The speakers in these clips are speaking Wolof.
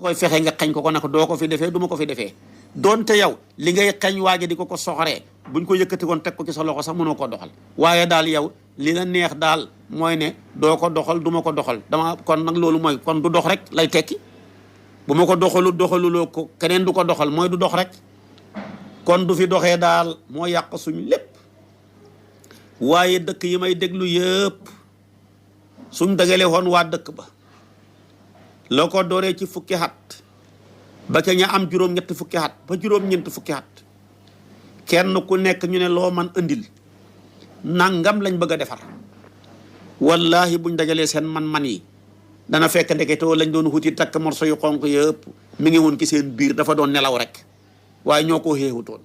koy fexe nga xañ ko nag doo ko fi defee du ma ko fi defee donte yow li ngay xañ waaje di ko soxoree buñ ko yëkkati woon teg ko ci sa loxo sax mënoo ko doxal waaye daal yow li la neex daal mooy ne doo ko doxal du ma ko doxal dama kon nag loolu mooy kon du dox rek lay tekki bu ma ko doxaluloo ko keneen du ko doxal mooy du dox rek kon du fi doxee daal moo yàq suñu lépp waaye dëkk yi may déglu yëpp suñ dagale woon waa dëkk ba loo ko dooree ci fukki at ba ca ña am juróom-ñetti fukki at ba juróom-ñeenti fukki at kenn ku nekk ñu ne loo man andil nangam lañ bëgg a defar wallahi buñ dajalee seen man-man yi dana fekk ndeketoo lañ doon wuti takk morso yu xonq yëpp mi ngi woon ci seen biir dafa doon nelaw rek waaye ñoo ko xeexutoon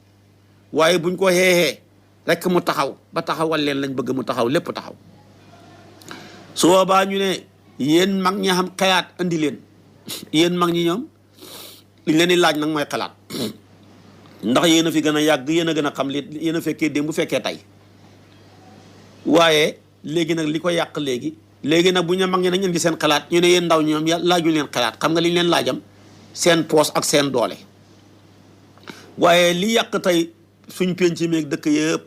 waaye buñ ko xeexee rek mu taxaw ba taxawal leen lañ bëgg mu taxaw lépp taxaw su boobaa ñu ne yéen mag ñi xam xalaat andi leen yéen mag ñi ñoom li leen di laaj nag mooy xalaat ndax yéen a fi gën a yàgg yéen a gën a xam li yéen a fekkee démb bu fekkee tey waaye léegi nag li ko yàq léegi nag bu ñu mag ñi nañ indi seen xalaat ñu ne yéen ndaw ñoom laaju leen xalaat xam nga li ñu leen laajam seen poos ak seen doole waaye li yàq tey suñ penc meeg dëkk yëpp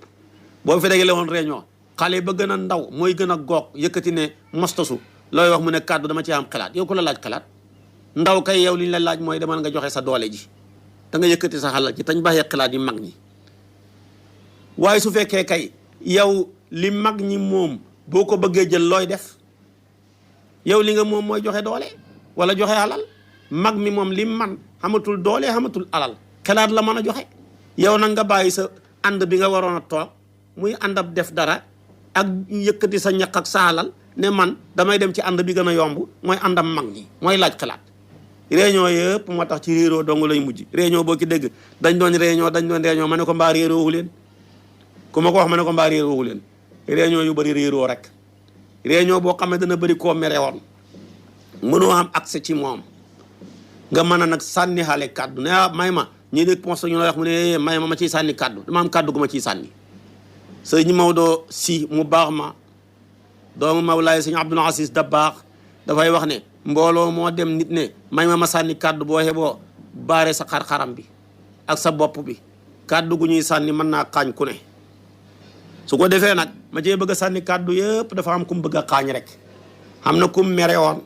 boo fi dagale woon réunion xale ba gën a ndaw mooy gën a goog yëkkati ne mostasu looy wax mu ne kàddu dama ci am xalaat yow ku la laaj xalaat ndaw kay yow li ñu la laaj mooy demal nga joxe sa doole ji da nga yëkkati sa xalaat ji tañ bàyyee xalaat yi mag ñi waaye su fekkee kay yow li mag ñi moom boo ko bëggee jël looy def yow li nga moom mooy joxe doole wala joxe alal mag mi moom li man xamatul doole xamatul alal xalaat la mën a joxe yow nag nga bàyyi sa ànd bi nga waroon a toog muy ànd ab def dara ak yëkkati sa ñaq ak sa alal ne man damay dem ci ànd bi gën a yomb mooy àndam mag ñi mooy laaj xalaat réunion yëpp moo tax ci réeroo dong lay mujj réunion boo ki dégg dañ doon réunion ma ne ko mbaa réeroowu leen ku ma ko wax ma ne ko mbaa réeroowu leen réunion yu bëri réeroo rek réunion boo xam ne dana bëri koo mere woon mënoo am accès ci moom nga mën a nag sànni xale kàddu ne may ma ñi ne ponse ñu la wax mu ne may ma ciy sànni kàddu dama am kàddu gu ma ciy sànni sëñ Maodo si mu baax ma doomu Mawlaay sëñ Abdul Aziz Dabaax dafay wax ne mbooloo moo dem nit ne may ma sànni kàddu boo xeboo baare sa xar-xaram bi ak sa bopp bi kàddu gu ñuy sànni mën naa xaañ ku ne su ko defee nag ma cee bëgg a sànni kàddu yëpp dafa am kum bëgg a xaañ rek xam na kum mere woon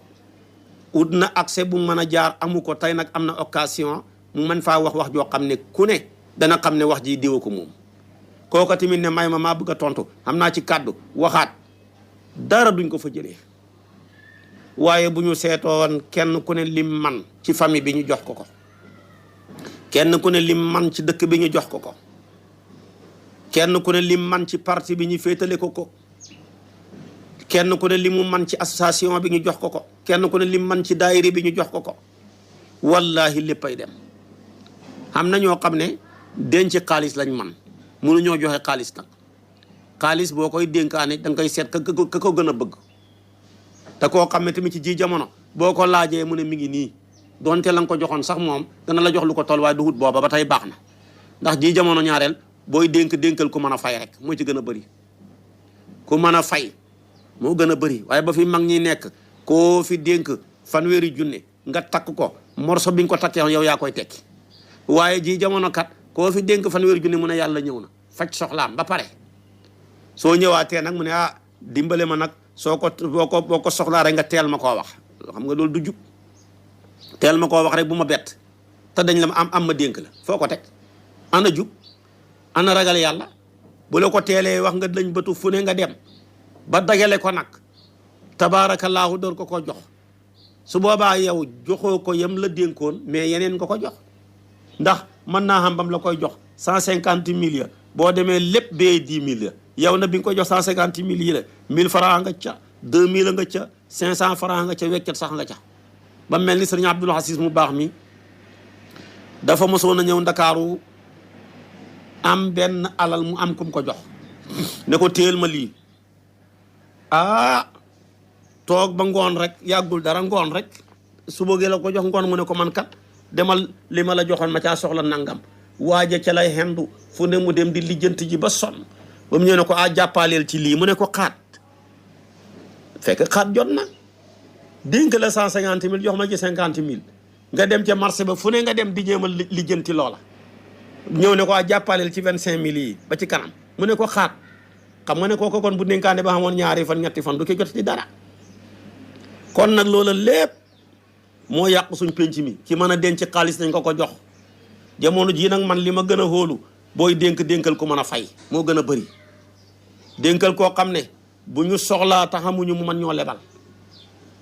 ut na accès bu mën a jaar amu ko tey nag am na occasion mu mën faa wax joo xam ne ku ne dana xam ne wax ji diwa ko moom kooka tamit ne may ma maa bëgg a tontu xam naa ci kàddu waxaat dara duñ ko fa jëlee waaye bu ñu seetoon kenn ku ne lim man ci famille bi ñu jox ko ko kenn ku ne lim man ci dëkk bi ñu jox ko ko kenn ku ne lim man ci parti bi ñu féetale ko kenn ku ne limu man ci association bi ñu jox ko kenn ku ne lim man ci daayira bi ñu jox ko wallahi léppay dem xam na ñoo xam ne denc xaalis lañ man mënuñoo joxe xaalis nag xaalis boo koy dénkaane da nga koy seet ka ko gën a bëgg te koo xam ne tamit ci ji jamono boo ko laajee mu ne mi ngi nii donte la nga ko joxoon sax moom dana la jox lu ko toll waaye du wut booba ba tey baax na ndax ji jamono ñaareel booy dénkal ku mën a fay rek moo ci gën a bëri ku mën a fay moo gën a bëri waaye ba fi mag ñi nekk koo fi dénk fanweeri junne nga takk ko morso bi nga ko takkee yow yaa koy tekki waaye ji jamono kat koo fi dénk fanweeri junne mu ne yàlla ñëw na faj soxlaam ba pare soo ñëwaatee nag mu ne dimbale ma nag soo ko boo ko soxlaa rek nga teel ma koo wax xam nga loolu du jub teel ma koo wax rek bu ma bett te dañ la am ma dénk la foo ko teg ana jub ana ragal yàlla bu la ko teelee wax nga lañ bëtu fu ne nga dem ba dagale ko nag tabaarakallaahu door ko jox su boobaa yow joxoo ko yem la dénkoon mais yeneen nga ko jox ndax mën naa xam bam la koy jox 150 000 ya boo demee lépp bee 10 000 ya yow na bi nga ko jox 150 000 yi la 1000 francs nga ca 2000 nga ca 500 francs nga ca weccat sax nga ca ba mel ni sëriñ Abdul Aziz mu baax mi dafa mosoon a ñëw Ndakaaru am benn alal mu am kum ko jox ne ko téel ma lii toog ba ngoon rek yàggul dara ngoon rek su bëggee la ko jox ngoon mu ne ko man kat demal li ma la joxoon ma caa soxla nangam waaja ca lay xendu fu ne mu dem di lijjanti ji ba sonn ba mu ñëw ne ko jàppaaleel ci lii mu ne ko xaat fekk xaat jot na dénk la 150 000 jox ma ci 50 000 nga dem ca marché ba fu ne nga dem di jéem a lijjanti loola ñëw ne ko jàppaleel ci 25 000 yi ba ci kanam mu ne ko xaat xam nga ne kooko kon bu dénkaane ba xamoon ñaari fan ñetti fan du ko jot ci dara kon nag loola lépp moo yàq suñ penc mi ki mën a denc xaalis nañ ko jox jamono jii nag man li ma gën a xóolu booy dénkal ko mën a fay moo gën a bëri dénkal koo xam ne bu ñu soxlaa taxamuñu mu mën ñoo lebal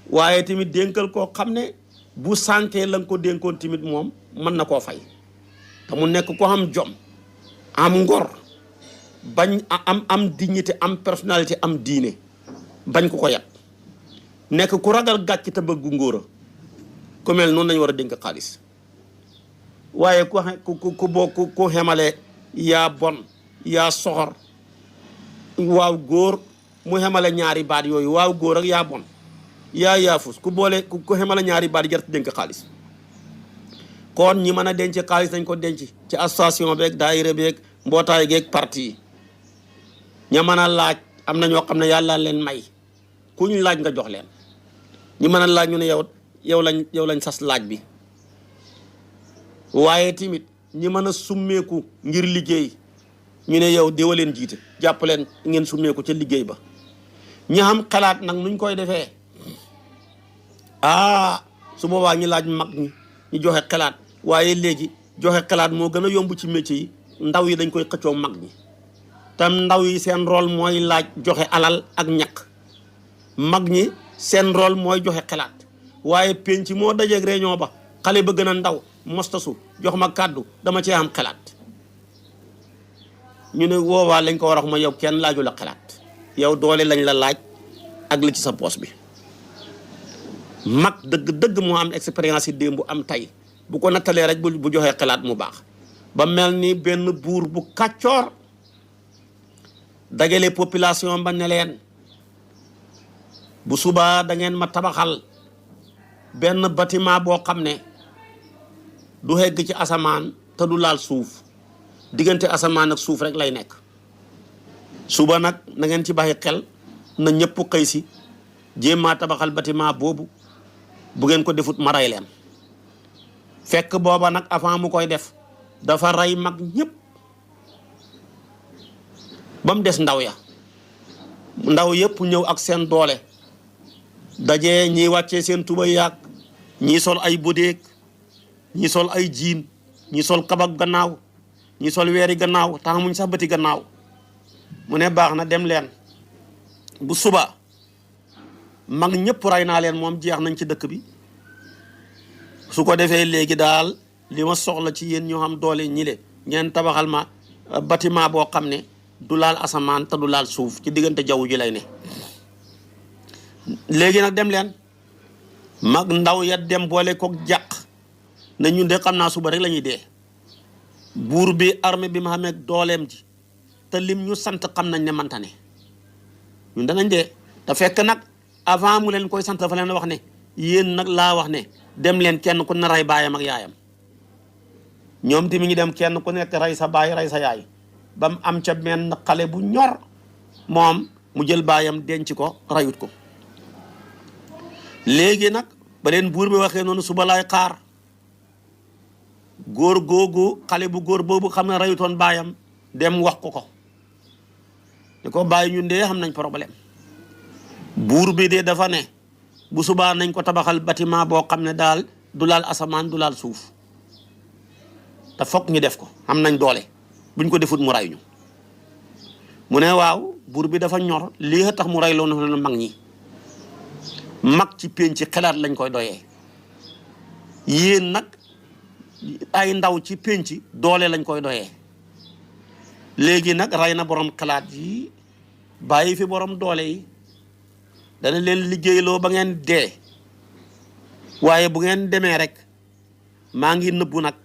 waaye tamit dénkal koo xam ne bu sànkee la nga ko dénkoon tamit moom mën na koo fay te mu nekk ko am jom am ngor bañ am dignité am personnalité am diine bañ ko yat nekk ku ragal gàcc te bëggu ngóora ku mel noonu lañu war a dénk xaalis waaye ku xemale yaa bon yaa soxor waaw góor mu xemale ñaari baat yooyu waaw góor ak yaa bon yaa yaafus ku xemale ñaari baat jarti dénk xaalis kon ñi mën a denc xaalis nañ ko denc ci association beeg daayira beeg mbootaay geeg parti yi ña mën a laaj am na ñoo xam ne yàlla leen may ku ñu laaj nga jox leen ñi mën a laaj ñu ne yow lañ sas laaj bi waaye tamit ñi mën a summeeku ngir liggéey ñu ne yow déwa leen jiite jàpp leen ngeen summeeku ca liggéey ba ñi xam xalaat nag nuñ koy defee su boobaa ñu laaj mag ñi ñu joxe xalaat waaye léegi joxe xalaat moo gën a yomb ci métier yi ndaw yi dañ koy xëccoo mag ñi tam ndaw yi seen rôle mooy laaj joxe alal ak ñaq mag ñi seen rôle mooy joxe xalaat waaye penc moo dajeeg réunion ba xale ba gën a ndaw mostasu jox ma kàddu dama cee am xalaat ñu ne woowaa lañ ko war a wax ma yow kenn laaju la xalaat yow doole lañ la laaj ak li ci sa poos bi mag dëgg moo am expérience yi démb am tey bu ko nattalee rek bu joxee xalaat mu baax ba mel ni benn buur bu kàccoor dagale population ba ne leen bu subaa da ngeen ma tabaxal benn bâtiment boo xam ne du hegg ci asamaan te du laal suuf diggante asamaan ak suuf rek lay nekk suba nag na ngeen ci bàyyi xel na ñëpp xëy si jéem maa tabaxal bâtiment boobu bu ngeen ko defut ma rey leen fekk booba nag avant mu koy def dafa rey mag ñëpp ba mu des ndaw ya ndaw yëpp ñëw ak seen doole dajee ñiy wàccee seen tuba yaag ñii sol ay bodéeg ñii sol ay jiin ñii sol kabak gannaaw ñii sol weeri gannaaw taxamuñ sax bëti gannaaw mu ne baax na dem leen bu suba mag ñëpp rey naa leen moom jeex nañ ci dëkk bi su ko defee léegi daal li ma soxla ci yéen ñoo xam doole ñi le ngeen tabaxal ma bâtiment boo xam ne du laal asamaan te du laal suuf ci diggante jaww ji lay ne léegi nag dem leen mag ndaw ya dem boole kook jàq ne ñun de xam naa suba rek la ñuy dee buur bi armée bi ma xamee dooleem ji te lim ñu sant xam nañ ne manta ne ñun danañ dee te fekk nag avant mu leen koy sant dafa leen wax ne yéen nag laa wax ne dem leen kenn ku ne rey baayam ak yaayam ñoom ti mi ngi dem kenn ku nekk rey sa baay rey sa yaay ba mu am ca benn xale bu ñor moom mu jël baayam denc ko rayut ko léegi nag ba leen buur bi waxee noonu suba laay xaar góor googu xale bu góor boobu xam ne rayutoon baayam dem wax ko ni ko bàyyi ñun de xam nañ problème buur bi de dafa ne bu subaa nañ ko tabaxal bâtiment boo xam ne daal du laal asamaan du laal suuf te fokk ñu def ko am nañ doole buñ ko defut mu ray ñu mu ne waaw buur bi dafa ñor lii tax mu ray loo na mag ñi mag ci pénc ci xalaat lañ koy doyee yéen nag ay ndaw ci pénc doole lañ koy doyee léegi nag rey na borom xalaat yi bàyyi fi borom doole yi dana leen liggéeyloo ba ngeen dee waaye bu ngeen demee rek maa ngi nëbbu nag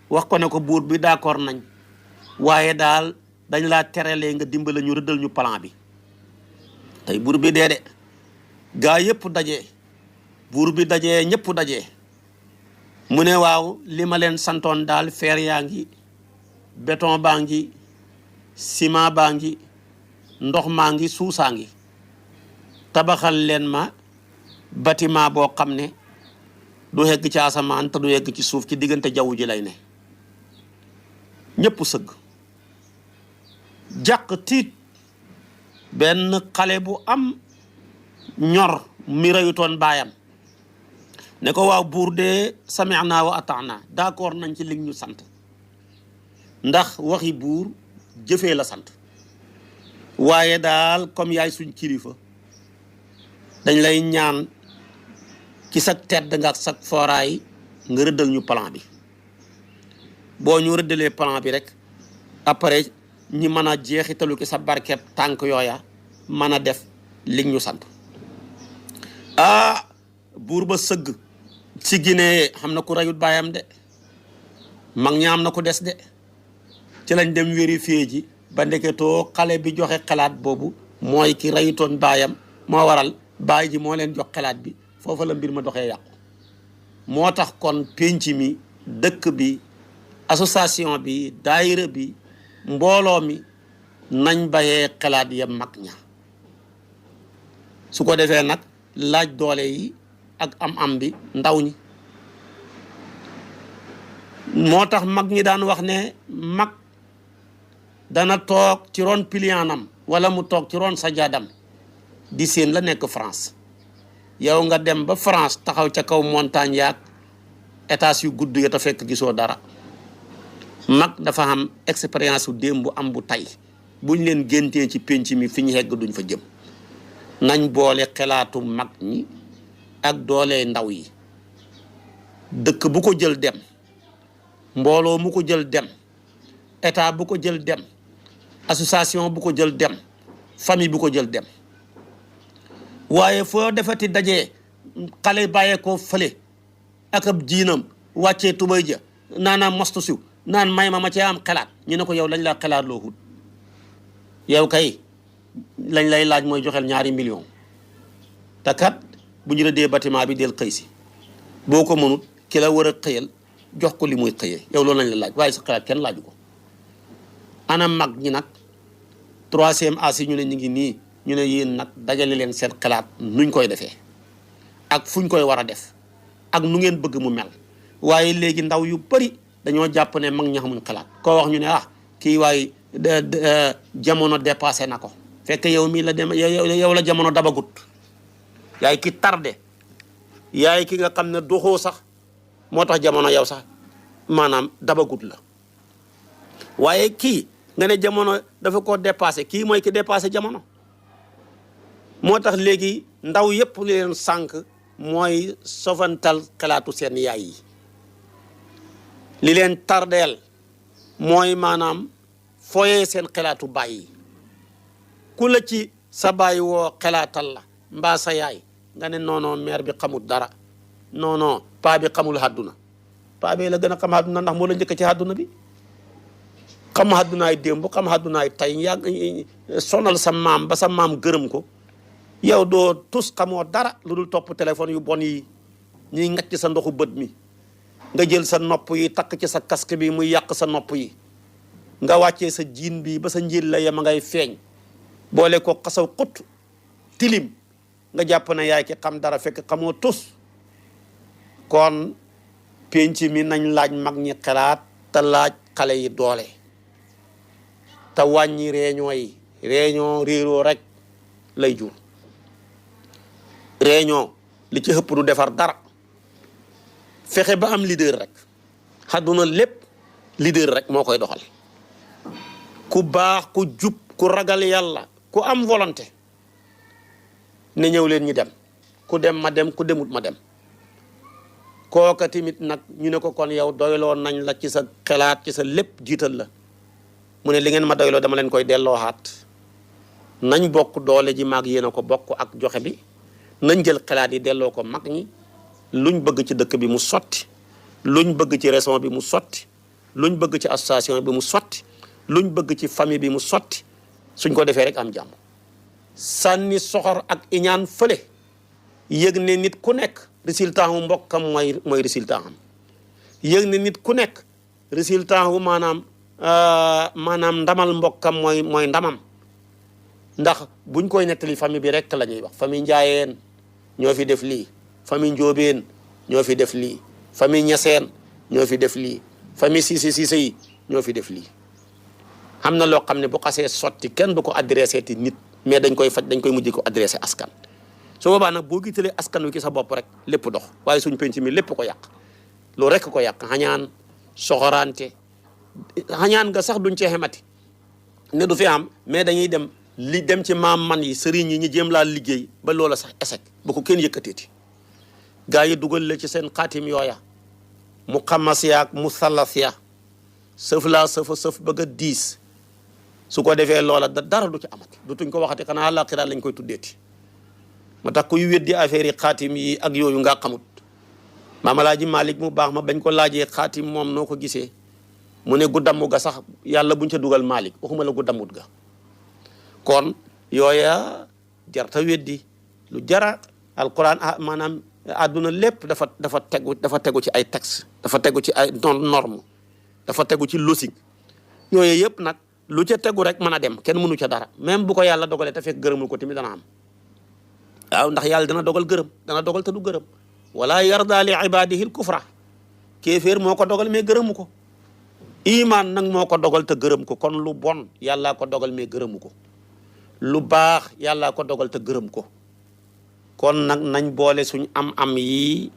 wax ko ne ko buur bi d'accord nañ waaye daal dañ laa terelee nga dimbale ñu rëddal ñu plan bi tey buur bi dee de gaa yëpp daje buur bi dajee ñëpp daje mu ne waaw li ma leen santoon daal fer yaa ngi béton baa ngi ciment baa ngi ndox maa ngi suusaa ngi tabaxal leen ma bâtiment boo xam ne du hegg ci asamaan te du yegg ci suuf ci diggante jaww ji lay ne ñëpp sëgg jàq tiit benn xale bu am ñor mi reyutoon baayam ne ko waaw buur de sami'na wa ata'na d'accord nañ ci li ñu sant ndax waxi buur jëfee la sant waaye daal comme yaay suñ kilifa dañ lay ñaan ci sa tedd nga ak sa fooraay nga rëddal ñu plan bi boo ñu rëddalee plan bi rek après ñi mën a jeexitalu ki sa barkeb tànk yooya mën a def li ñu sant buur ba sëgg si Guinée xam na ku rayut baayam de mag ñaam na ku des de ci lañ dem vérifier ji ba ndeketoo xale bi joxe xalaat boobu mooy ki rayutoon baayam moo waral baay ji moo leen jox xalaat bi foofa la mbir ma doxee yàqu moo tax kon pénc mi dëkk bi association bi daayira bi mbooloo mi nañ bayee xalaat ya mag ña su ko defee nag laaj doole yi ak am bi ndaw ñi moo tax mag ñi daan wax ne mag dana toog ci ron piliyaanam wala mu toog ci ron sajaadam di seen la nekk France yow nga dem ba France taxaw ca kaw montagne yaag étage yu gudd ya te fekk gisoo dara mag dafa am expérience bu démb bu am bu tay buñ leen géntee ci pénc mi fi ñu hegg duñ fa jëm nañ boole xelaatu mag ñi ak doole ndaw yi dëkk bu ko jël dem mbooloo mu ko jël dem état bu ko jël dem association bu ko jël dem famille bu ko jël dem waaye foo defati dajee xale bàyyee ko fële ak ab jiinam wàccee tubay ja naanaam mostu siw naan may ma cee am xalaat ñu ne ko yow lañ laa xalaat loo hut yow kay lañ lay laaj mooy joxel 2 millions te kat bu ñu la dee bâtiment bi del xëy si boo ko mënut ki la war a xëyal jox ko li muy xëyee yow loolu lañ la laaj waaye sa xalaat kenn laaju ko ana mag ñi nag 3e âge ñu ne ñu ngi nii ñu ne yéen nag dajale leen seen xalaat nuñ koy defee ak fuñ koy war a def ak nu ngeen bëgg mu mel waaye léegi ndaw yu bari dañoo jàpp ne mag ña xamuñ xalaat koo wax ñu ne kii waaye jamono dépassé na ko fekk yow mii la dem yow la jamono dabagut yaay ki tardé yaay ki nga xam ne doxoo sax moo tax jamono yow sax maanaam dabagut la waaye kii nga ne jamono dafa ko dépassé kii mooy ki dépassé jamono moo tax léegi ndaw yépp li leen sànq mooy sovantal xalaatu seen yaay yi li leen tardeel mooy maanaam fooyee seen xalaatu baay yi ku la ci sa baay woo xalaatal la mbaa sa yaay nga ne non mère bi xamul dara non paa bi xamul àdduna paa bi la gën a xam àdduna ndax moo la njëkk ci àdduna bi xam àddunaay démb xam àddunaay tey yàgg sonal sa maam ba sa maam gërëm ko yow doo tus xamoo dara lu dul topp téléphone yu bon yi ñuy ngacc sa ndoxu bët mi nga jël sa nopp yi takk ci sa casque bi muy yàq sa nopp yi nga wàccee sa jiin bi ba sa njiit la yema ngay feeñ boole ko xasaw xut tilim nga jàpp ne yaay ki xam dara fekk xamoo tus kon penc mi nañ laaj mag ñi xalaat te laaj xale yi doole te wàññi réunion yi réunion réeroo rek lay jur réunion li ci ëpp du defar dara fexe ba am leader rek àdduna lépp leader rek moo koy doxal ku baax ku jub ku ragal yàlla ku am volonté ne ñëw leen ñi dem ku dem ma dem ku demut ma dem kooka tamit nag ñu ne ko kon yow doyloo nañ la ci sa xalaat ci sa lépp jiital la mu ne li ngeen ma doyloo dama leen koy dellooxaat nañ bokk doole ji maag yéen a ko bokk ak joxe bi nañ jël xalaat yi delloo ko mag ñi luñ bëgg ci dëkk bi mu sotti luñ bëgg ci région bi mu sotti luñ bëgg ci association bi mu sotti luñ bëgg ci famille bi mu sotti suñ ko defee rek am jàmm sànni soxor ak iñaan fële yëg ne nit ku nekk résultat wu mbokkam mooy résultat am yëg ne nit ku nekk résultat wu maanaam ndamal mbokkam mooy ndamam ndax buñ koy nettali famille bi rek la ñuy wax famille njaayeen ñoo fi def lii famille njóobeen ñoo fi def lii famille Ñaseen ñoo fi def lii famille Siise yi ñoo fi def lii. xam na loo xam ne bu xasee sotti kenn du ko adressé ti nit mais dañ koy faj dañ koy mujj ko adressé askan su boobaa nag boo giitalee askan wi ci sa bopp rek lépp dox waaye suñ penc mi lépp ko yàq loolu rek ko yàq xañaan soxorante xañaan nga sax duñ ci xemati ne du fi am mais dañuy dem ci maam man yi sëriñ yi ñu jéem laa liggéey ba loola sax échec bu ko kenn yëkkateeti gaa yi dugal la ci seen xaatim yooya mu xamas yaak mu salas ya sëf laa sëf bëgg a diis su ko defee loola dara du ci amati dutuñ ko waxati xanaa àllaaxira lañ koy tuddeeti moo tax kuy weddi affaire yi xaatim yi ak yooyu nga xamut Maam Alaaji Malik mu baax ma bañ ko laajee xaatim moom noo ko gisee mu ne gu dammu ga sax yàlla buñ ca dugal Malik waxuma la gu dammut ga kon yooya jarta weddi lu jara alquran maanaam àdduna lépp dafa tegu ci ay texte dafa tegu ci ay norme dafa tegu ci logique yooyu yëpp nag lu ca tegu rek mën a dem kenn mënu ca dara même bu ko yàlla dogalee te fekk gërëmul ko tamit dana am waaw ndax yàlla dana dogal gërëm dana dogal te du gërëm wala yarda li ibadihi l kufra kéeféer moo ko dogal mais gërëmu ko iman nag moo ko dogal te gërëm ko kon lu bon yàllaa ko dogal mais gërëmu ko lu baax yàllaa ko dogal te gërëm ko kon nag nañ boole suñ am yi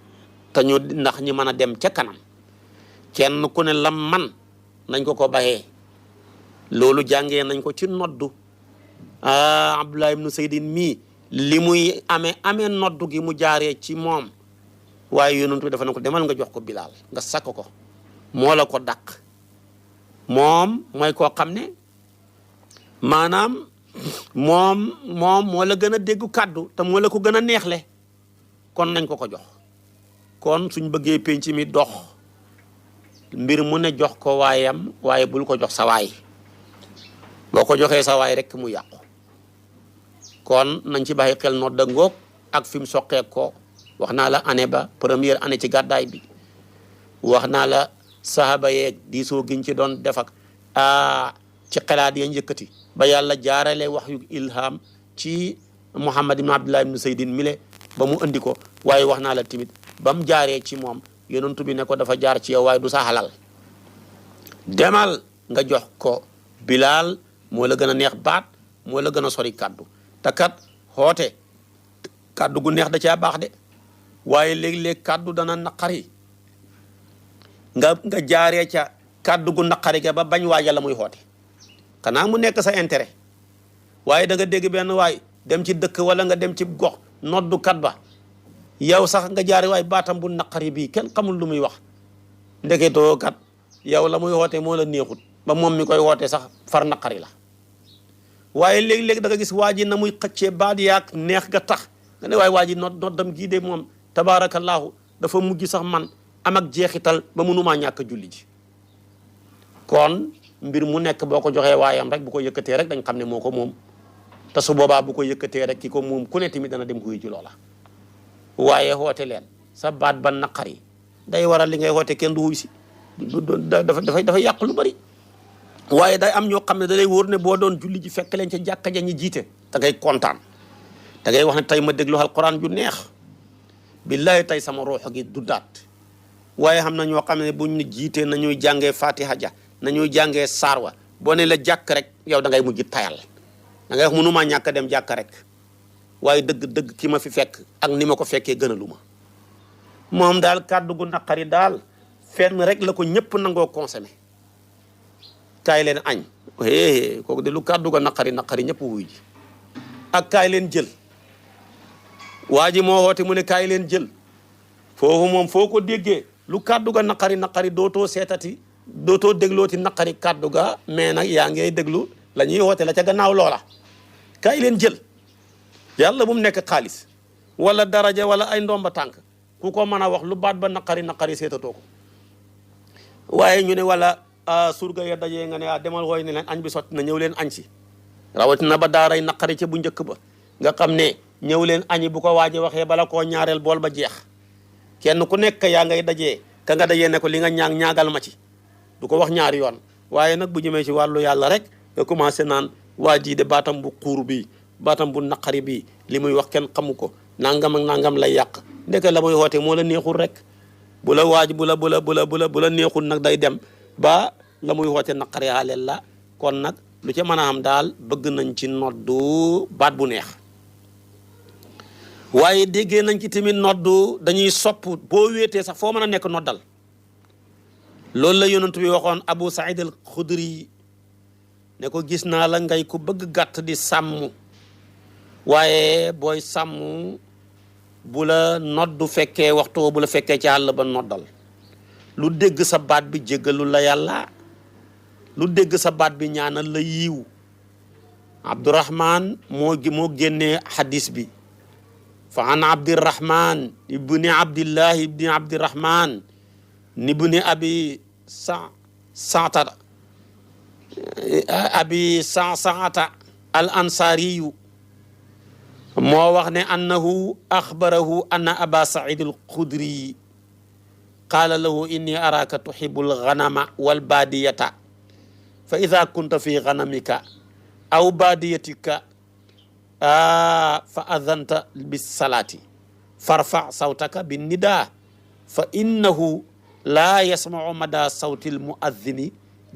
te ñu ndax ñi mën a dem ca kanam kenn ku ne lam man nañ ko baxee loolu jàngee nañ ko ci noddu Abdullah ibnu Saydin mii li muy amee noddu gi mu jaaree ci moom waaye yonent bi dafa ne ko demal nga jox ko Bilaal nga sakk ko moo la ko dàq moom mooy koo xam ne maanaam moom moo la gën a déggu kàddu te moo la ko gën a neexle kon nañ ko jox kon suñ bëggee penc mi dox mbir mu ne jox ko waayam waaye bul ko jox sa waay boo ko joxee sa waay rek mu yàqu kon nañ ci bàyyi xel nodda ngoog ak fi mu soqee ko wax naa la année ba première année ci gàddaay bi wax naa la sahaba yeeg diisoo giñ ci doon def ak ci xalaat ya njëkkati ba yàlla jaarale wax yu ilham ci Muhammad ibn Abdullah ibn Saydin mile ba mu andi ko waaye wax naa la tamit ba mu jaaree ci moom yonent bi ne ko dafa jaar ci yow waaye du sa halal demal nga jox ko Bilaal moo la gën a neex baat moo la gën a sori kàddu te kat xoote kàddu gu neex da caa baax de waaye léeg-léeg kàddu dana naqari nga jaaree ca kàddu gu naqari ga ba bañ waaja la muy xoote xanaa mu nekk sa intérêt waaye da nga dégg benn waay dem ci dëkk wala nga dem ci gox noddukat ba yow sax nga jaare waay baatam bu naqari bii kenn xamul lu muy wax ndeketoo kat yow la muy xoote moo la neexut ba moom mi koy woote sax far naqari la waaye léeg-léeg da nga gis waa ji na muy xëccee baat yaak neex ga tax nga ne waaye waa ji noddam gii de moom tabaarakallaahu dafa mujj sax man am ak jeexital ba mënumaa ñàkk a julli ji kon mbir mu nekk boo ko joxee waayam rek bu ko yëkkatee rek dañ xam ne moo ko moom te su boobaa bu ko yëkkatee rek ki ko moom ku ne tamit dana dem xuy ji loola waaye xoote leen sa baat ba naqari day waral li ngay xoote kenn du xuy si dafay yàq lu bari waaye day am ñoo xam ne da lay wóor ne boo doon julli ji fekk leen ca jàkka ja ñi jiite da ngay kontaan da ngay wax ne tey ma déglu alquran ju neex billahi tey sama ruux gi du daat waaye xam na ñoo xam ne buñ ne jiitee nañuy jàngee fatiha ja nañuy jàngee saarwa boo ne la jàkk rek yow da ngay mujj tayal da ngay wax mënumaa ñàkk dem jàkk rek waaye dëgg ki ma fi fekk ak ni ma ko fekkee gënalu ma moom daal kàddu gu naqari daal fenn rek la ko ñëpp nangoo consommé kaay leen añ kooku de lu kàddu ga naqari ñëpp wuy ji ak kaay leen jël waa ji moo woote mu ne kaay leen jël foofu moom foo ko déggee lu kàddu ga naqari dootoo seetati dootoo déglooti naqari kàddu ga mais nag yaa ngay déglu la ñuy woote la ca gannaaw loola kaay leen jël yàlla bu mu nekk xaalis wala daraja wala ay ndomba tànk ku ko mën a wax lu baat ba naqari seetatoo ko waaye ñu ne wala surga ya dajee nga ne demal wooy ne leen añ bi sotti na ñëw leen añ si rawatina ba daaray naqari ca bu njëkk ba nga xam ne ñëw leen añi bu ko waaje waxee bala koo ñaareel bool ba jeex kenn ku nekk yaa ngay dajee ka nga dajee ne ko li nga ñaagal ma ci du ko wax ñaari yoon waaye nag bu jëmee ci wàllu yàlla rek nga commencé naan waa jii de baatam bu xuur bi baatam bu naqari bi li muy wax kenn xamu ko nangam ak nangam lay yàq ndeke la muy woote moo la neexul rek bu la waaj bu la neexul nag day dem ba la muy woote naqari aleel la kon nag lu ca mën a am daal bëgg nañ ci noddu baat bu neex waaye déggee nañ ci tamit noddu dañuy sopp boo wéetee sax foo mën a nekk noddal loolu la yonent bi waxoon Abu Saïd al Xudri ne ko gis naa la ngay ku bëgg gàtt di sàmm waaye booy sàmm bu la noddu fekkee waxtu bu la fekkee ci àll ba noddal lu dégg sa baat bi jéggalu la yàlla lu dégg sa baat bi ñaanal la yiiw Abdurahman moo génnee xadis bi fa an Abdirahman ibni Abdillahi ibni Abdirahman ibni abi saata al ansariyu moo wax ne annahu axbarahu anna aba said al xudri qaala lahu inni araka tuhibu alganama walbaadiyata fa ida kunta fi ganamika aw baadiyatika fa adanta bisalaati farfa sawtaka binnida fa innahu laa yasmau mada sawti almuaddini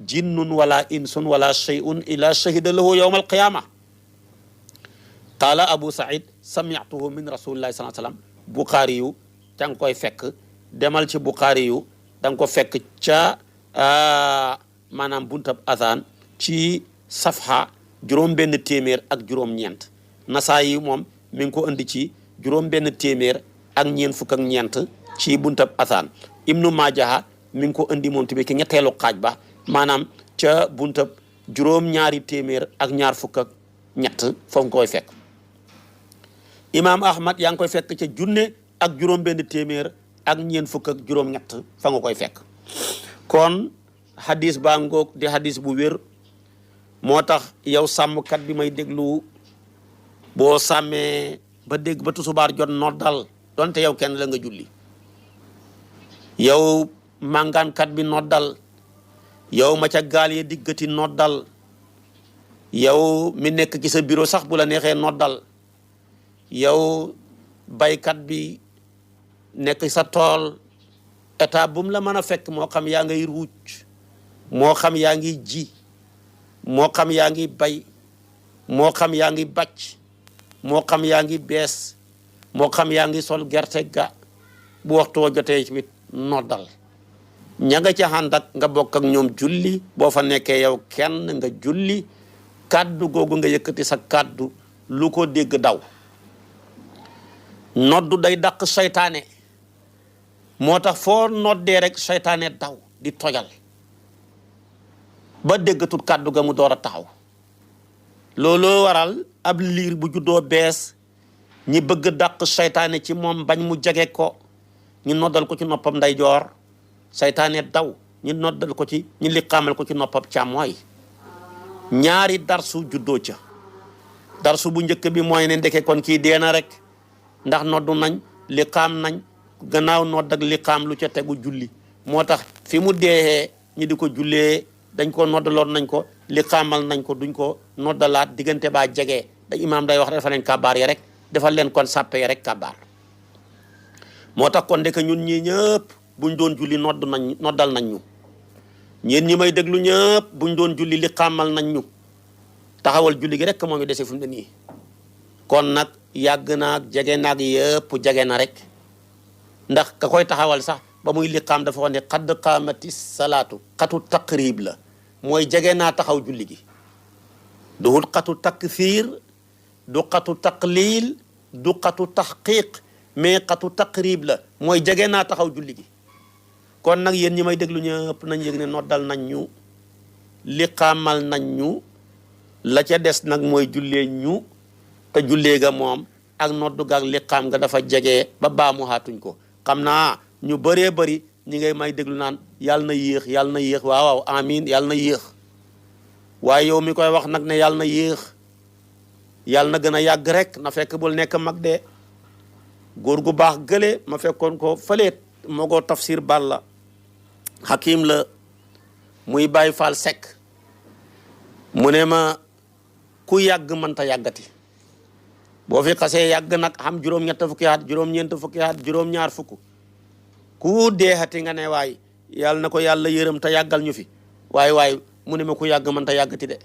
jinnun wala insun wala shay'un ila shahida lahu yawma alqiyama qaala Abu Saïd sami'tuhu min rasulillahi sallallahu alayhi wa sallam Bukhari yu ca nga koy fekk demal ci Bukhari yu da nga ko fekk ca maanaam buntab azan ci safha juróom-benn téeméer ak juróom-ñeent Nasaayi moom mi ngi ko indi ci juróom-benn téeméer ak ñeent fukk ak ñeent ci buntab azan Ibnu Maajaha mi ngi ko indi moom tamit ki ñetteelu xaaj ba maanaam ca buntab juróom-ñaari téeméer ak ñaar fukk ak ñett foofu nga koy fekk. Imaam Ahmad yaa ngi koy fekk ca junne ak juróom-benn téeméer ak ñeent fukk ak juróom-ñett fa nga koy fekk kon hadis baa ngoog di hadis bu wér moo tax yow sàmmkat bi may déglu boo sàmmee ba dégg ba tusubaar jot noddal donte yow kenn la nga julli yow màngaankat bi noddal yow ma ca gaal yi diggati noddal yow mi nekk ci sa bureau sax bu la neexee noddal yow baykat bi nekk sa tool état bu mu la mën a fekk moo xam yaa ngay ruuj moo xam yaa ngi ji moo xam yaa ngi bay moo xam yaa ngi bàcc moo xam yaa ngi bees moo xam yaa ngi sol gerte ga bu waxtu woo jotee ci noddal ña nga ca ànd ak nga bokk ak ñoom julli boo fa nekkee yow kenn nga julli kàddu googu nga yëkkati sa kàddu lu ko dégg daw noddu day dàq seytaane moo tax foo noddee rek seytaane daw di tojal ba déggatul kàddu ga mu door a taxaw looloo waral ab liir bu juddoo bees ñi bëgg dàq seytaane ci moom bañ mu jege ko ñu noddal ko ci noppam ndeyjoor seytaane daw ñu noddal ko ci ñu liqaamal ko ci noppam càmmooy ñaari darsu juddoo ca darsu bu njëkk bi mooy ne ndeke kon kii deena rek ndax noddu nañ liqaam nañ gannaaw nodd ak liqaam lu ca tegu julli moo tax fi mu deexee ñi di ko jullee dañ ko noddaloon nañ ko liqaamal nañ ko duñ ko noddalaat diggante baa jegee da imaam day wax dafa leen kabaar yi rek defal leen kon sàppe yi rek kabaar moo tax kon ndeke ñun ñii ñëpp buñ doon julli noddal nañ ñu ñeen ñi may déglu ñëpp buñ doon julli liqaamal nañ ñu taxawal julli gi rek moo ngi dese fu mu ne nii kon nag yàgg naag jege naag yëpp jege na rek ndax ka koy taxawal sax ba muy liqaam dafa wax ne xadd qaamati salaatu xatu taqrib la mooy jege naa taxaw julli gi duhul xatu takthir du xatu taqlil du xatu taxqiq mais xatu taqrib la mooy jege naa taxaw julli gi kon nag yéen ñi may déglu ñëpp nañ yëg ne noddal nañ ñu liqaamal nañ ñu la ca des nag mooy jullee ñu te jullee ga moom ak noddu ga ak liqaam nga dafa jege ba baamu xaatuñ ko xam naa ñu bëree bëri ñi ngay may déglu naan yàlla na yéex yàlla na yéex waaw waaw amin yàlla na yéex waaye yow mi koy wax nag ne yàlla na yéex yàlla na gën a yàgg rek na fekk bul nekk mag de góor gu baax gële ma fekkoon ko fëleet moo ko tafsir Balla Hakim la muy Baye Fall Seck mu ne ma ku yàgg mënta yàggati boo fi xasee yàgg nag xam juróom-ñett fukki at juróom-ñeent fukki at juróom-ñaar fukk ku deexati nga ne waay yàlla na ko yàlla yërëm te yàggal ñu fi waaye mu ne ma ku yàgg man te yàggati de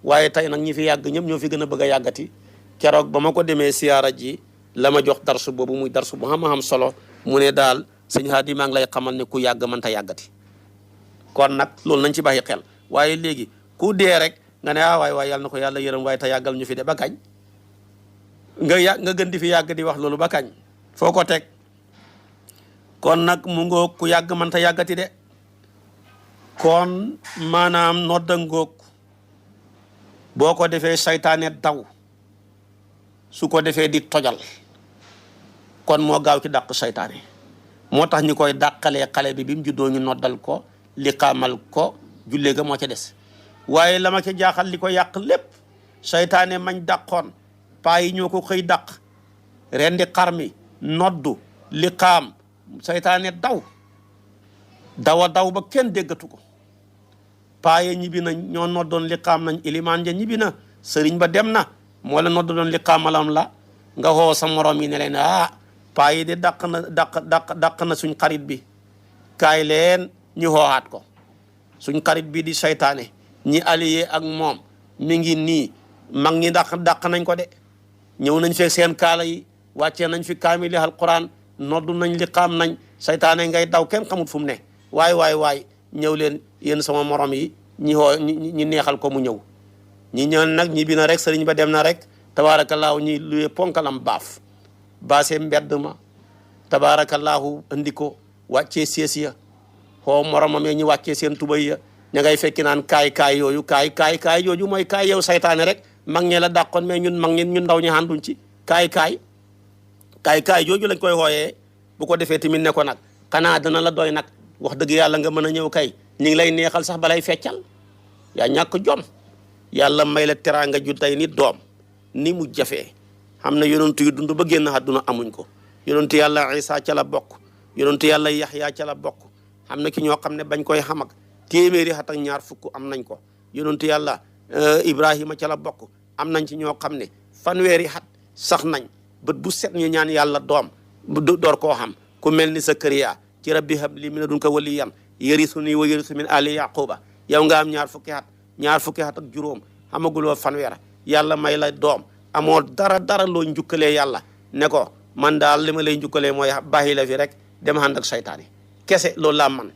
waaye tey nag ñi fi yàgg ñëpp ñoo fi gën a bëgg a yàggati keroog ba ma ko demee siyaara ji la ma jox darsu boobu muy darsu bu xam solo mu ne daal sëñ Hadi maa ngi lay xamal ne ku yàgg man te yàggati kon nag loolu nañ ci bàyyi xel waaye léegi ku dee rek nga ne waay yàlla na ko yàlla yërëm waaye te yàggal ñu fi de ba kañ nga gën di fi yàgg di wax loolu ba kañ foo ko teg kon nag mu ngoog ku yàgg man ta yàggati de kon maanaam nodda ngoog boo ko defee saytaane daw su ko defee di tojal kon moo gaaw ci dàq saytaane moo tax ñu koy dàqalee xale bi mu juddoo ñu noddal ko li xaamal ko jullee ga moo ca des waaye la ma ca jaaxal li ko yàq lépp saytaane mañ dàqoon paa yi ñoo ko xëy dàq rendi xar mi noddu li xaam saytaane daw ba kenn déggatu ko paa ya ñibbi nañ ñoo noddoon li xaam nañ ilimaan ja ñibbi na sëriñ ba dem na moo la noddu doon li xaamalam la nga xoo sa morom yi ne leen paa yi de dàq na suñ xarit bi kaay leen ñu xooxaat ko suñ xarit bi di saytaane ñi allié ak moom mi ngi nii mag ñi dàq nañ ko de ñëw nañ fekk seen kaala yi wàccee nañ fi kaamili alquran noddu nañ li xaam nañ saytaane ngay daw kenn xamut fu mu ne waay ñëw leen yéen sama morom yi ñi neexal ko mu ñëw ñi ñëw nag ñi bi na rek sëriñ ba dem na rek tabaarakallaahu ñi luye ponkalam baase mbedd ma tabaarakallaahu andi ko wàccee sees ya xoo moromam ya ñu wàccee seen tubay ya ña ngay fekki naan kaay yooyu kaay yooyu mooy kaay yow saytaane rek mag ñe la dàqoon mais ñun mag ñun ndaw ñi ànduñ ci kaay jooju lañ koy xooyee bu ko defee tamit ne ko nag xanaa dana la doy nag wax dëgg yàlla nga mën a ñëw kay ñu ngi lay neexal sax balay feccal yaa ñàkk jom yàlla may la teraanga ju tey ni doom ni mu jafee xam na yonentu yu dund ba génn àdduna amuñ ko yonentu yàlla Isa ca la bokk yonentu yàlla Yaxya ca la bokk xam na ki ñoo xam ne bañ koy xam ak téeméeri at ak ñaar fukk am nañ ko yonentu yàlla Ibrahima ca la bokk am nañ ci ñoo xam ne fanweeri at sax nañ bët bu set ñu ñaan yàlla doom door koo xam ku mel ni Sakariya ci rabbi habli min ladunka waliyan yarisuni wa yarisu min ali yaquba yow nga am ñaar fukki at ak juróom xamaguloo fanweer yàlla may la doom amoo dara loo njukkalee yàlla ne ko man daal li ma lay njukkalee mooy bàyyi la fi rek dem ànd ak saytaane kese loolu laa man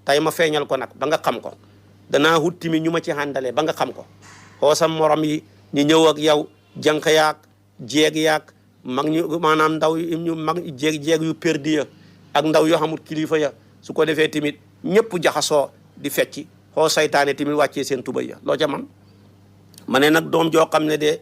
tey ma feeñal ko nag ba nga xam ko danaa hutti mi ñu ma ci àndalee ba nga xam ko xoosam morom yi ñu ñëw ak yow jànq yaag jeeg yaag mag ñu maanaam ndaw ñu mag jeeg yu perdi ya ak ndaw yoo xamul kilifa ya su ko defee tamit ñëpp jaxasoo di fecci xoo saytaane tamit wàccee seen tubay ya loo ca man ma ne nag doom joo xam ne de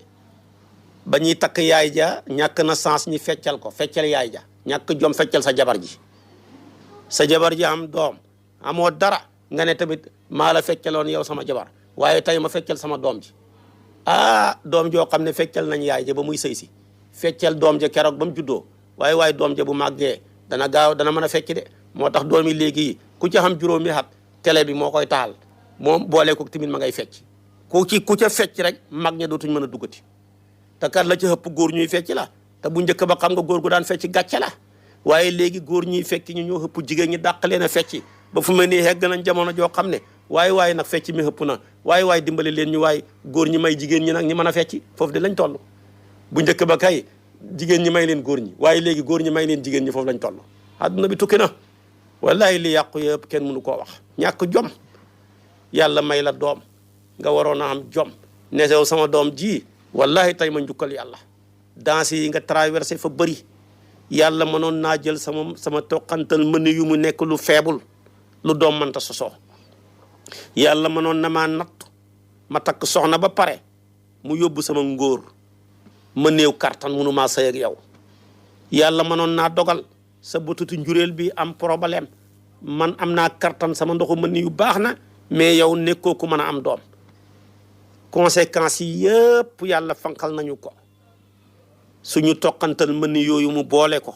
ba ñuy takk yaay ja ñàkk na sens ñi feccal yaay ja ñàkk jom feccal sa jabar ji am doom amoo dara nga ne tamit maa la feccaloon yow sama jabar waaye tey ma feccal sama doom ji doom joo xam ne feccal nañ yaay ja ba muy sëy si feccal doom ja keroog ba mu juddoo waaye doom ja bu màggee dana mën a fecc de moo tax doom yi léegi ku ci xam juróomi at télé bi moo koy taal moom boole ko tamit ma ngay fecc ku ca fecc rek mag ña dootuñ mën a duggati te kat la ca ëpp góor ñuy fecc la te bu njëkk ba xam nga góor gu daan fecc gàcce la waaye léegi góor ñuy fekk ñu ñoo ëpp jigéen ñi dàq leen a fecc ba fu mel nii hegg nañ jamono joo xam ne waaye nag fecc mi ëpp na waaye dimbali leen ñu waaye góor ñi may jigéen ñi nag ñi mën a fecc foofu de lañ toll bu njëkk ba kay jigéen ñi may leen góor ñi waaye léegi góor ñi may leen jigéen ñi foofu lañ toll adduna bi tukki na wallahi li yàqu yëpp kenn mënu koo wax ñàkk jom yàlla may la doom nga waroon a am jom ne yow sama doom ji wallahi tey ma njukkal yàlla danse yi nga traversé fa bëri yàlla mënoon naa jël sama toqantal mëni yu mu nekk lu faible lu doom mënta sosoo yàlla mënoon na maa natt ma takk soxna ba pare mu yóbbu sama ngóor ma néew kartan munu maa sëy ak yow yàlla mënoon naa dogal sa bëtutu njureel bi am problème man am naa kartan sama ndoxu mëni yu baax na mais yow nekkoo ku mën a am doom conséquences yi yëpp yàlla fanqal nañu ko suñu toqantal mëni yooyu mu boole ko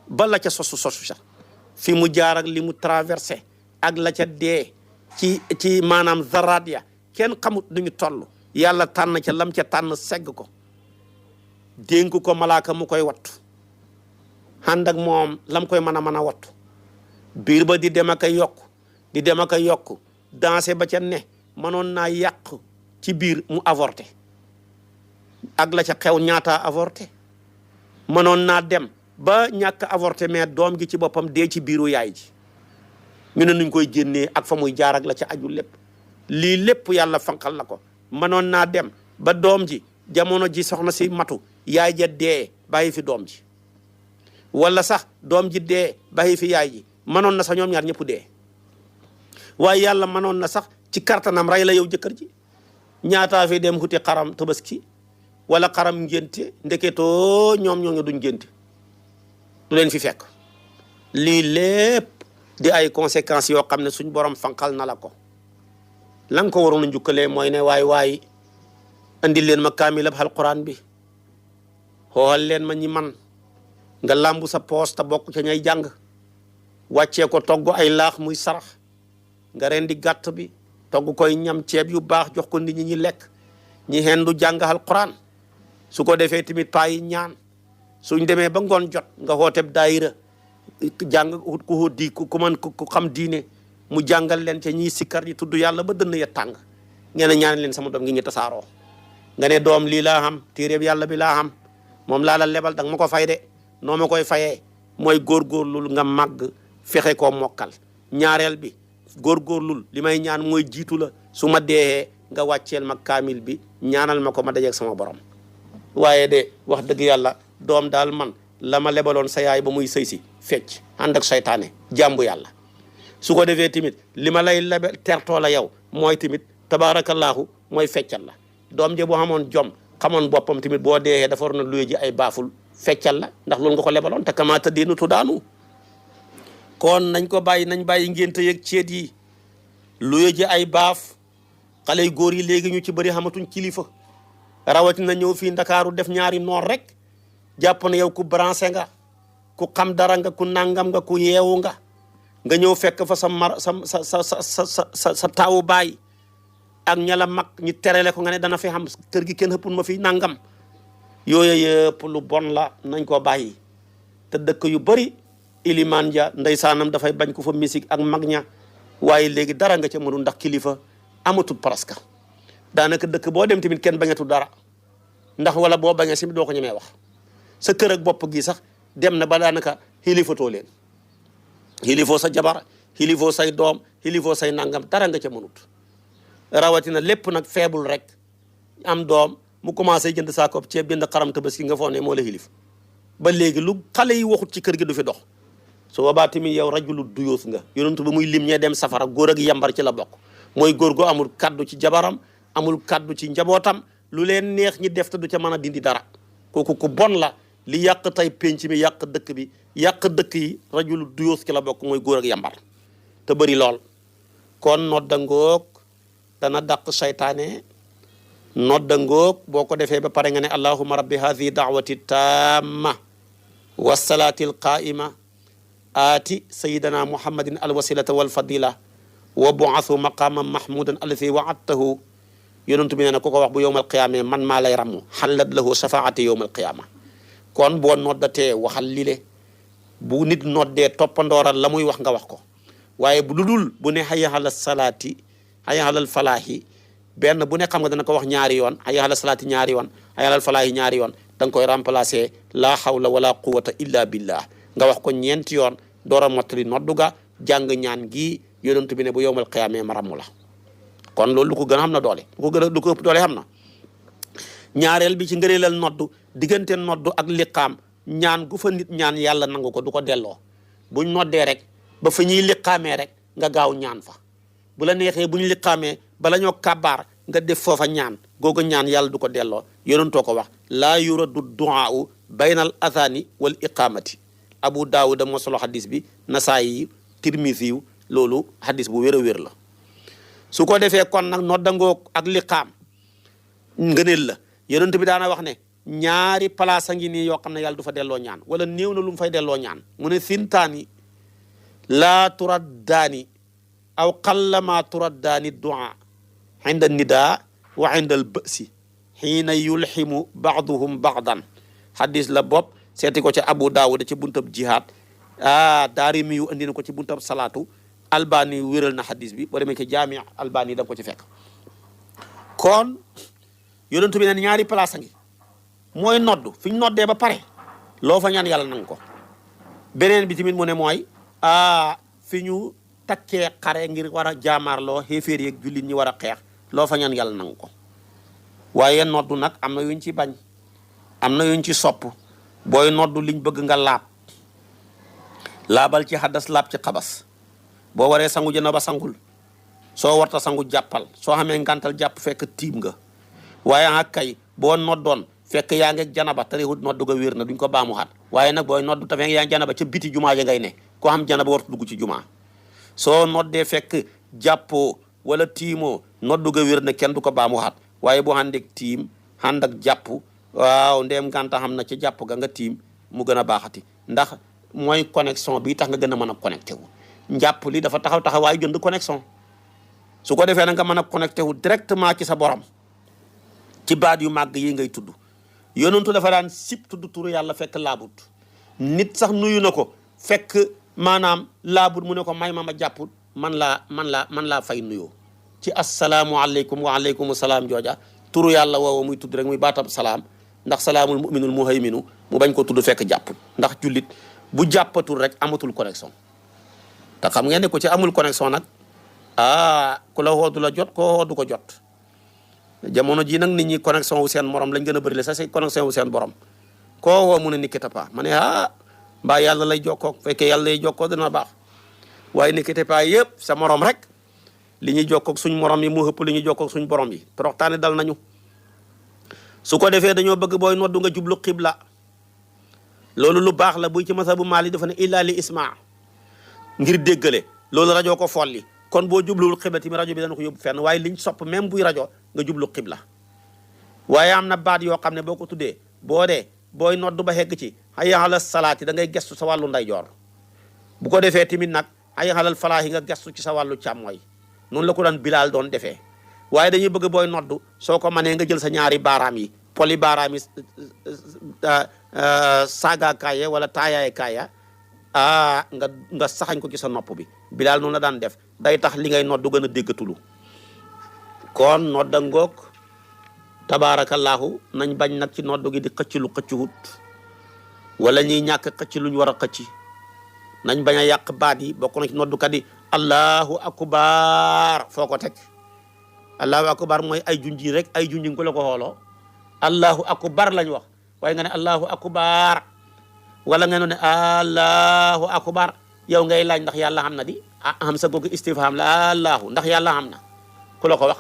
bala ca sosu sax fi mu jaar ak li mu traversé ak la ca dee ci maanaam zaraat ya kenn xamut duñu toll yàlla tànn ca lam ca tànn segg ko dénk ko malaaka mu koy wattu ànd ak moom lam koy mën a wattu biir ba di dem ak a yokk di dem ak a yokk dansé ba ca ne mënoon naa yàq ci biir mu avorté ak la ca xew ñaata avorté mënoon naa dem ba ñàkk avorté mais doom gi ci boppam dee ci biiru yaay ji ñu ne nuñ koy génnee ak fa muy jaar ak la ca aju lépp lii lépp yàlla fanqal la ko mënoon naa dem ba doom ji jamono ji soxna si matu yaay ja dee bàyyi fi doom ji wala sax doom ji dee bàyyi fi yaay ji mënoon na sax ñoom ñaar ñëpp dee waaye yàlla mënoon na sax ci kartanam rey la yow jëkkër ji ñaataa fi dem xuti xaram tabaski wala xaram ngénte ndeketoo ñoom ñoo duñ ngénte du leen fi fekk lii lépp di ay conséquences yoo xam ne suñ borom fanqal na la ko la nga ko waroon a njukkalee mooy ne waay andil leen ma kaamilab alquran bi xool leen ma ñi man nga làmbu sa poos te bokk ca ñay jàng wàccee ko togg ay laax muy sarax nga rendi gàtt bi togg koy ñam ceeb yu baax jox ko nit ñi lekk ñi hendu jàng alquran su ko defee tamit paa yi ñaan suñ demee ba ngoon jot nga xooteb daayira jàng ku di ku xam diine mu jàngal leen ca ñiy sikkar yi tudd yàlla ba dënn ya tàng ngeen ñaan leen sama doom ngi ñu tasaaroo nga ne doom lii laa xam téeréb yàlla bi laa xam moom laa la lebal danga ma ko fay de noo ma koy fayee mooy góorgóorlul nga màgg fexe koo mokkal ñaareel bi góorgóorlul li may ñaan mooy jiitu la su ma deexee nga wàcceel ma kaamil bi ñaanal ma ko ma dajeeg sama borom waaye de wax dëgg yàlla doom daal man la ma lebaloon sa yaay ba muy sëy si fecc ànd ak saytaane jàmbu yàlla su ko defee tamit li ma lay lebal tertoo la yow mooy tamit tabaarakallaahu mooy feccal la doom je boo xamoon jom xamoon boppam tamit boo deexee dafa war na luye ji ay baaful feccal la ndax loolu nga ko lebaloon te kamaata diinu daanu kon nañ ko bàyyi nañ bàyyi ngénte yeeg ceet yi luye ji ay baaf xale yu góor yi léegi ñu ci bëri xamatuñ kilifa rawatina ñëw fii ndakaaru def ñaari noor rek jàpp na yow ku branché nga ku xam dara nga ku nangam nga ku yeewu nga ñëw fekk fa sa taawu baay ak ña la mag ñu terele ko nga ne dana fi xam kër gi kenn xëppun ma fi nangam yooyu yëpp lu bon la nañ ko bàyyi te dëkk yu bëri ilimaan ja ndeysaanam dafay bañ ko fa musique ak mag ña waaye léegi dara nga ca mënu ndax kilifa amatul presque daanaka dëkk boo dem tamit kenn bañatul dara ndax wala boo bañee si doo ko ñemee wax sa kër ak bopp gi sax dem na ba daanaka xilifatoo leen xilifoo sa jabar xilifoo say doom xilifoo say nangam dara nga ca mënut rawatina lépp nag feebul rek am doom mu commencé jënd saako ceeb jënd xaram tabaski nga foog ne moo la xilif ba léegi lu xale yi waxut ci kër gi du fi dox su boobaa tamit yow rajulu duyóos nga yonentu ba muy lim ñee dem safara góor ak yambar ci la bokk mooy góor gu amul kaddu ci jabaram amul kaddu ci njabootam lu leen neex ñi def te du ca mën a dindi dara kooku ku bon la li yàq tey penc mi yàq dëkk bi yàq dëkk yi rajulu duyóos ci la bokk mooy góor ak yambar te bëri lool kon nodda ngoog dana dàq saytaane nodda ngoog boo ko defee ba pare nga ne allahumma rabbi hadhihi da'wati tamma wassalati alqaima aati sayidana muhammadin alwasilata walfadila wa bu'athu maqaman mahmudan alladhi wa'adtahu yonentu bi nee na ku ko wax bu yowmal qiyaama man maa lay ramu xallat lahu shafaati yowmal qiyaama kon boo noddatee waxal lile bu nit noddee toppandooral la muy wax nga wax ko waaye bu dudul bu ne hayya ala salaati hayya ala falaahi benn bu ne xam nga dana ko wax ñaari yoon hayya ala salaati ñaari yoon hayya ala falaahi ñaari yoon da nga koy remplacer la hawla wala quwwata illa billah nga wax ko ñeenti yoon door a mottali noddu ga jàng ñaan gi yonent bi ne bu yowmal qiyaama ma ramu la kon loolu lu ko gën a xam na doole lu ko ëpp doole xam na ñaareel bi ci ngëneelal noddu diggante noddu ak liqaam ñaan gu fa nit ñaan yàlla nangu ko du ko delloo buñ noddee rek ba fa ñuy liqaamee rek nga gaaw ñaan fa bu la neexee bu ñu liqaamee bala ñoo kabaar nga def foofa ñaan googu ñaan yàlla du ko delloo yonentoo ko wax laa yuraddu du'aa'u baynal adhaani wal iqaamati abu daawuda moo solo xadis bi nasaayi tirmisi yu loolu xadis bu wér a wér la su ko defee kon nag noddangoo ak liqaam ngëneel la yonent bi daana wax ne ñaari place a ngi nii yoo xam ne yàlla du fa delloo ñaan wala néew na lu mu fay delloo ñaan mu ne sintaani laa turaddaani aw qallama turaddaani du'a inda nidaa wa inda al ba'si xiina yulximu ba'duhum ba'dan hadis la bopp seeti ko ca Abu Daawud ci buntab jihaad Daarimi yu andi na ko ci buntab salaatu Albani wéral na hadis bi boo demee ci jaami Albani da nga ko ci fekk. kon yonentu bi ne ñaari place a ngi mooy noddu fi ñu noddee ba pare loo fa ñaan yàlla nang ko. beneen bi tamit mu ne mooy fi ñu takkee xare ngir war a jaamaarloo xéeféer yeeg jullit ñi war a xeex loo fa ñaan yàlla nang ko. waaye noddu nag am na yuñ ci bañ am na yuñ ci sopp booy noddu liñ bëgg nga laabal ci xaddas laab ci xabas boo waree sangu jëna ba sangul soo warta sangu jàppal soo xamee ngantal jàpp fekk tiim nga. waaye nag kay boo noddoon fekk yaa ngi janaba terewut noddu ga wér na duñ ko baamu xaat waaye nag booy noddu te fekk yaa ngi janaba ca biti jumaa ja ngay ne koo xam janaba wartu dugg ci jumaa soo noddee fekk jàppoo wala tiimoo noddu ga wér na kenn du ko baamu xaat waaye boo àndeeg tiim ànd ak jàpp waaw ndeem ngànta xam na ca jàpp ga nga tiim mu gën a baaxati ndax mooy connexion bi tax nga gën a mën a connecté wu njàpp li dafa taxaw waaye jënd connexion su ko defee na nga mën a connecté wu directement ci sa borom ci baat yu màgg yi ngay tudd yonentu dafa daan sib tudd turu yàlla fekk laabut nit sax nuyu na ko fekk maanaam laabut mu ne ko may ma jàpp man laa fay nuyoo ci asalaamualeykum wa aleykum salaam jooja turu yàlla woowa muy tudd rek muy baatab salaam ndax salaamul muminul muhayminu mu bañ ko tudd fekk jàpp ndax jullit bu jàppatul rek amatul connexion te xam ngeen ne ko ci amul connexion nag ku la woo du la jot koo woo du ko jot jamono ji nag nit ñi connexion wu seen morom lañ gën a bëri la sa c'est connexion wu seen borom koo woo mu ne nikkita pa ma ne mbaa yàlla lay jokkoo fekkee yàlla lay jokkoo dina baax waaye nikkita pa yëpp sa morom rek li ñuy jokkoog suñ morom yi mu ëpp li ñuy jokkoog suñ borom yi toroxtaane dal nañu su ko defee dañoo bëgg booy noddu nga jublu xibla loolu lu baax la buy ci masabu Maalik dafa ne illa li isma ngir déggale loolu rajo ko folli kon boo jubluwul xibla tamit rajo bi dana ko yóbbu fenn waaye liñ sopp même buy rajo nga jublu xibla waaye am na baat yoo xam ne boo ko tuddee booy noddu ba hegg ci hayya ala salaati da ngay gestu sa wàllu ndeyjoor bu ko defee tamit nag hayya alal falaahi nga gestu ci sa wàllu càmmooy noonu la ko daan Bilaal doon defee waaye dañuy bëgg booy noddu soo ko mënee nga jël sa ñaari baaraam yi poli baaraam yi saaga kaaya wala taayaay kaaya nga saxañ ko ci sa nopp bi Bilaal noonu la daan def day tax li ngay noddu gën a déggatulu kon nodda ngoog tabaarakallaahu nañ bañ nag ci noddu gi di xëcc lu xëccuwut wala ñuy ñàkk xëcc luñ war a xëcc nañ bañ a yàq baat yi bokk na ci noddukat yi allahu akbar foo ko teg allahu akbar mooy ay junji rek ay junji ko la ko xooloo allahu akbar lañ wax waaye nga ne allahu akbar wala nga ne allahu akbar yow ngay laaj ndax yàlla xam na di xam sa googu istifham la allahu ndax yàlla xam na ku la ko wax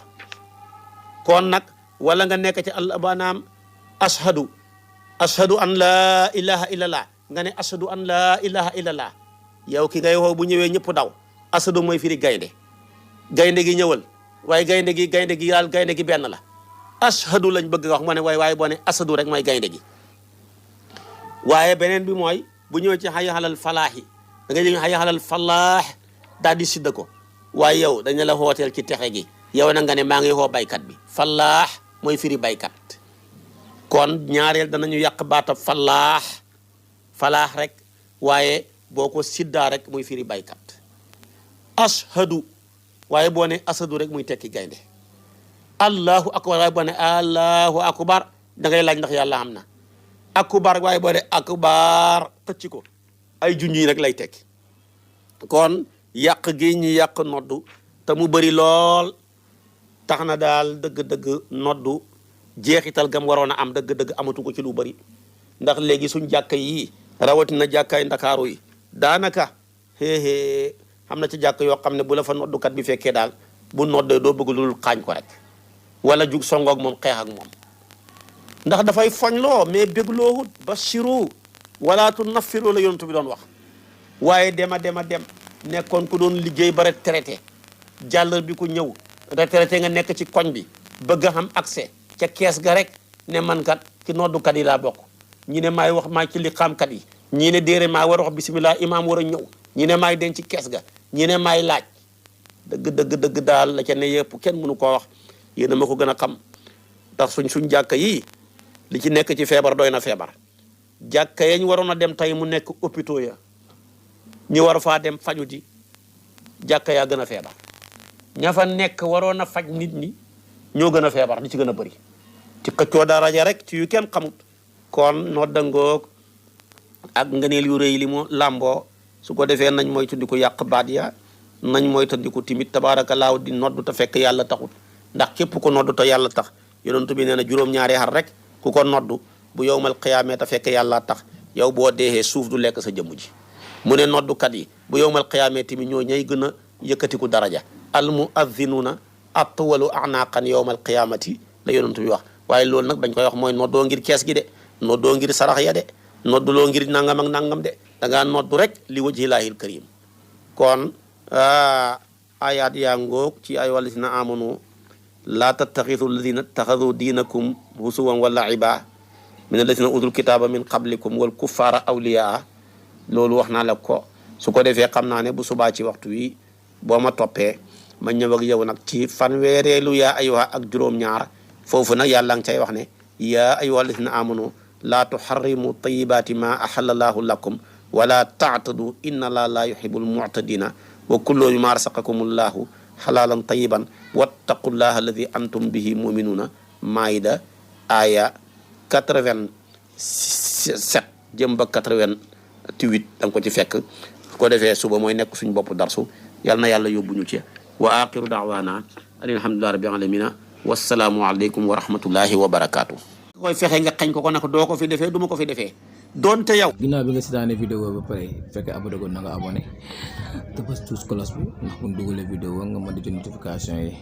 kon nag wala nga nekk ci banaam ashhadu an la ilaha illallah nga ne ashhadu an la ilaha illallah yow ki ngay woo bu ñëwee ñëpp daw ashhadu mooy firi gaynde gi ñëwal waaye gaynde gi benn la ashhadu lañ bëgg wax moo ne waaye boo ne ashhadu rek mooy gaynde gi waaye beneen bi mooy bu ñëwee ci hayya alal falaahi da ngay dégg hayya alal falaax daal di sidda ko waaye yow dañ la hooteel ci texe gi yow na nga ne maa ngi woo baykat bi falaax mooy firi baykat kon ñaareel danañu yàq baata falaax rek waaye boo ko siddaa rek muy firi baykat ashhadu waaye boo ne ashhadu rek muy tekki gaynde allahu akbar waaye boo ne allahu akbar da ngay laaj ndax yàlla xam na akbar waaye boo ne akbar tëcc ko ay junj yi rek lay tekki kon yàq gi ñu yàq noddu te mu bëri lool tax na daal dëgg-dëgg noddu jeexital gam waroon a am dëgg-dëgg amatu ko ci lu bëri ndax léegi suñ jàkka yi rawatina jàkkaay ndakaaru yi daanaka xam na ci jàkk yoo xam ne bu la fa noddukat bi fekkee daal bu noddee doo bëgg lu xaañ ko rek wala jug songoog moom xeex ak moom ndax dafay foñ loo mais bégloowut bashiru wala tunaffiru la yonent bi doon wax waaye dem nekkoon ku doon liggéey ba retraité jàllar bi ku ñëw retraité nga nekk ci koñ bi bëgg a xam accès ca kees ga rek ne man kat ci noddukat yi laa bokk ñi ne maay wax maay ci li xaamkat yi ñii ne déere maa war a wax bisimilah imaam war a ñëw ñi ne maay denc ci kees ga ñi ne maay laaj dëgg daal la ca ne yëpp kenn mënu koo wax yéen a ma ko gën a xam ndax suñ jàkka yi li ci nekk ci feebar doy na feebar jàkka yañ waroon a dem tey mu nekk hôpitaux ya ñu war faa dem faju ji jàkka yaa gën a feebar ña fa nekk waroon a faj nit ñi ñoo gën a feebar di ci gën a bëri ci xëccoo daraja rek ci yu kenn xamut kon noddangoog ak ngëneel yu rëy li mu làmboo su ko defee nañ mooy tuddi ko yàq baat ya nañ mooy tuddi ko timit tabaarakallaahu di noddu te fekk yàlla taxut ndax képp ko noddu te yàlla tax yonent bi nee na juróom-ñaari xar rek ku ko noddu bu yowmal qiyaamee te fekk yàlla tax yow boo deexee suuf du lekk sa jëmm ji mu ne noddukat yi bu yowmal qiyaamee tamit ñoo ñay gën a yëkkatiku daraja al muaddinuuna atwalu anaqan yowmal qiyaamati la yonent bi wax waaye loolu nag bañ koy wax mooy noddoo ngir kees gi de noddoo ngir sarax ya de nodduloo ngir nangam ak nangam de da ngaa noddu rek li wajhillaahil karim kon ayaat yaa ngoog ci ay wallazina amanu laa tattaxidu alladina ittaxadu diinakum husuwan wa laiba min alladina utul kitaaba min qablikum wal kuffaara awliyaa loolu wax naa la ko su ko defee xam naa ne bu subaa ci waxtu wi boo ma toppee ma ñëw ak yow nag ci fanweereelu yaa ayyuha ak juróom-ñaar foofu nag yàlla nga cay wax ne yaa ayyuha alladina amanu laa tuharrimu tayibaati ma ahalla allahu lakum wala taatadu inna allaha la yuhibbul mu'tadina wa kullu ma rasaqakum allahu halalan tayiban wattaqullaha alladi antum bihi muminuna maayida aya 87 jëm ba 88 da nga ko ci fekk su ko defee suba mooy nekk suñ bopp darsu yal na yàlla yóbbuñu ci wa axiru daawana alhamdulillahi rabbil alamina wassalaamu aleykum wa rahmatullahi wa barakaatu koy fexe nga xañ ko ko nag doo ko fi defee du ma ko fi defee doonte yow ginnaaw bi nga seetaane vidéo ba pare fekkee abonné ko na nga abonné te bës tous cloche bi ndax bu ñu dugalee vidéo nga mën di jot notification yi